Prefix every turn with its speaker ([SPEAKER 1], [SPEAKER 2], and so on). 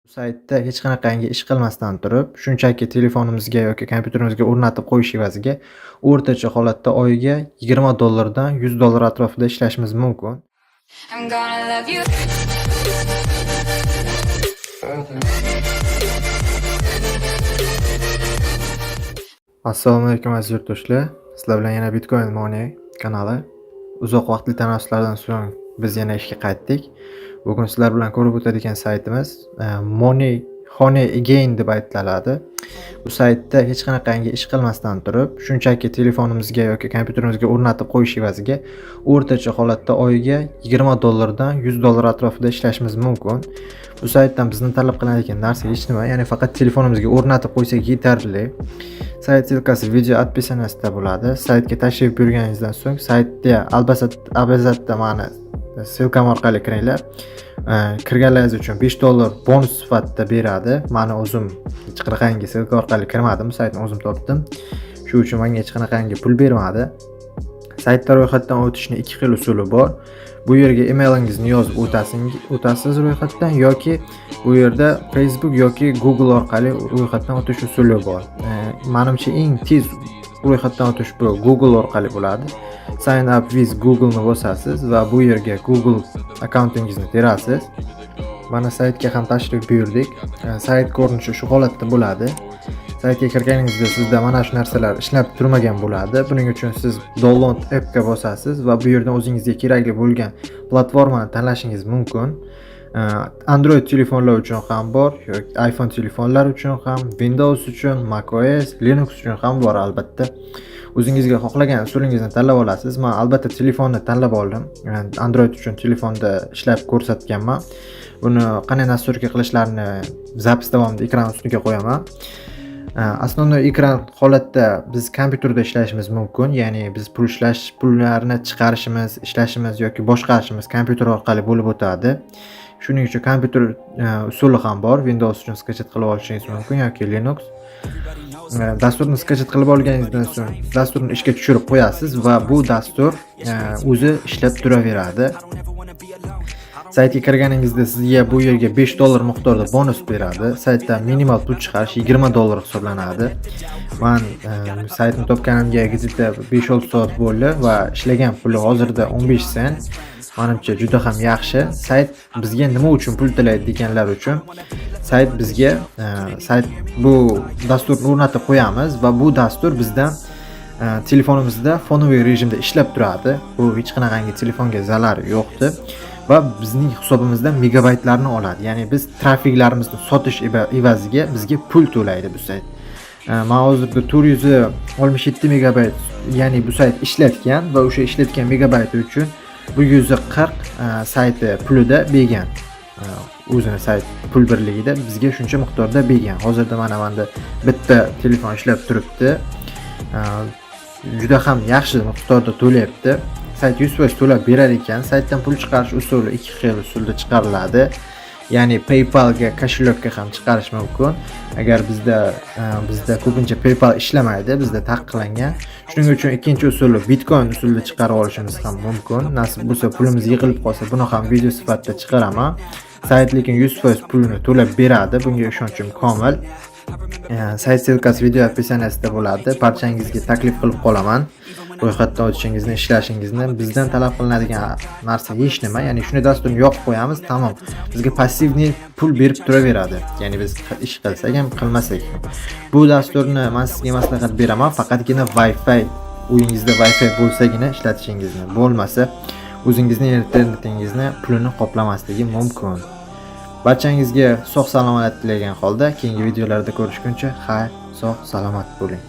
[SPEAKER 1] Saytda hech qanaqangi ish qilmasdan turib, shunchaki telefonimizga yoki kompyuterimizga o'rnatib qo'yish evaziga o'rtacha holatda oyiga 20 dollardan 100 dollar atrofida ishlashimiz mumkin.
[SPEAKER 2] I'm gonna love you.
[SPEAKER 1] Assalomu alaykum, aziz yurtdoshlar. Sizlar bilan yana Bitcoin Money kanali. Uzoq vaqtli tanaffuslardan so'ng biz yana ishga qaytdik. Bugun sizlar bilan ko'rib o'tadigan saytimiz Money Honey Again deb aytiladi. Bu saytda hech qanaqangi ish qilmasdan turib, shunchaki telefonimizga yoki kompyuterimizga o'rnatib qo'yish evaziga o'rtacha holatda oyiga 20 dollardan 100 dollar atrofida ishlashimiz mumkin. Bu saytdan bizni talab qilinadigan narsa hech nima, ya'ni faqat telefonimizga o'rnatib qo'ysak yetarli. Sayt ссылка si video описание sida bo'ladi. Saytga tashrif buyurganingizdan so'ng saytga albatta mani ссылка m orqali kiringlar. Kirganlaringiz uchun 5 dollar bonus sifatida beradi. Mani o'zim hech qanaqangi ссылка orqali kirmadim, saytni o'zim topdim. Shu uchun menga hech qanaqangi pul bermadi. Saytda ro'yxatdan o'tishni ikki xil usuli bor. Bu yerga emailingizni yozib o'tasiz ro'yxatdan yoki bu yerda Facebook yoki Google orqali ro'yxatdan o'tish usuli bor. Manimcha, eng tez ro'yxatdan o'tish bu Google orqali bo'ladi. Sign up with Google ni bosasiz va bu yerga Google akkauntingizni terasiz. Mana, saytga ham tashrif buyurdik. Sayt ko'rinishi shu holatda bo'ladi. Saytga kirganingizda sizda mana shu narsalar ishlab turmagan bo'ladi. Buning uchun siz download appga bosasiz va bu yerdan o'zingizga kerakli bo'lgan platformani tanlashingiz mumkin. Android telefonlar uchun ham bor, yoki iPhone telefonlar uchun ham, Windows uchun, macOS, Linux uchun ham bor albatta. O'zingizga xohlagan usulingizni tanlab olasiz. Men albatta telefonni tanlab oldim. Android uchun telefonda ishlab ko'rsatganman. Buni qanday настройка qilishlarini запись davomida ekran ustiga qo'yaman. Основной ekran holatda biz kompyuterda ishlashimiz mumkin, ya'ni biz pul ishlash, pullarni chiqarishimiz, ishlashimiz yoki boshqarishimiz kompyuter orqali bo'lib o'tadi. Shuning uchun kompyuter usuli ham bor. Windows uchun скачать qilib olishingiz mumkin yoki Linux. Dasturni скачать qilib olganingizdan so'ng dasturni ishga tushirib qo'yasiz va bu dastur o'zi ishlab turaveradi. Saytga kirganingizda sizga bu yerga 5 dollar miqdorida bonus beradi. Saytda minimal pul chiqarish 20 dollar hisoblanadi. Man saytni topganimga где-то 5-6 soat bo'ldi va ishlagan puli hozirda 15 sent. Manimcha, juda ham yaxshi. Sayt bizga nima uchun pul to'laydi deganlar uchun, sayt bizga sayt bu dasturni o'rnatib qo'yamiz va bu dastur bizdan telefonimizda фоновый rejimda ishlab turadi. Bu hech qanaqangi telefonga zarari yo'qdi va bizning hisobimizdan megabaytlarni oladi. Ya'ni biz trafiklarimizni sotish evaziga bizga pul to'laydi bu sayt. Man hozirda 467 megabayt, ya'ni bu sayt ishlatgan va o'sha ishlatgan megabayti uchun 140 sayti pulida bergan. O'zini sayt pul birligida bizga shuncha miqdorda bergan. Hozirda mana menda bitta telefon ishlab turibdi. Juda ham yaxshi miqdorda to'layapti. Sayt 100% to'lab berar ekan. Saytdan pul chiqarish usuli ikki xil usulda chiqariladi. Ya'ni PayPalga, кошелёк ka ham chiqarish mumkin. Agar bizda ko'pincha PayPal ishlamaydi, bizda taqiqlangan. Shuning uchun ikkinchi usuli Bitcoin usulida chiqarib olishimiz ham mumkin. Nasib bo'lsa, pulimiz yig'ilib qolsa, buni ham video sifatida chiqaraman. Sayt lekin 100% pulini to'lab beradi, bunga ishonchim komil. Sayt ссылка si video описание sida bo'ladi. Barchangizga taklif qilib qolaman. Ro'yxatdan o'tishingizni, ishlashingizni. Bizdan talab qilinadigan narsa hech nima. Ya'ni shunday dasturni yoqib qo'yamiz, tamom. Bizga пассивный pul berib turaveradi. Ya'ni biz ish qilsak ham, qilmasak ham. Bu dasturni men sizga maslahat beraman, faqatgina Wi-Fi, uyingizda Wi-Fi bo'lsagina ishlatishingizni. Bo'lmasa, o'zingizni internetingizni pulini qoplamasligi mumkin. Barchangizga sog' salomat tilagan holda keyingi videolarda ko'rishguncha xayr, sog' salomat bo'ling.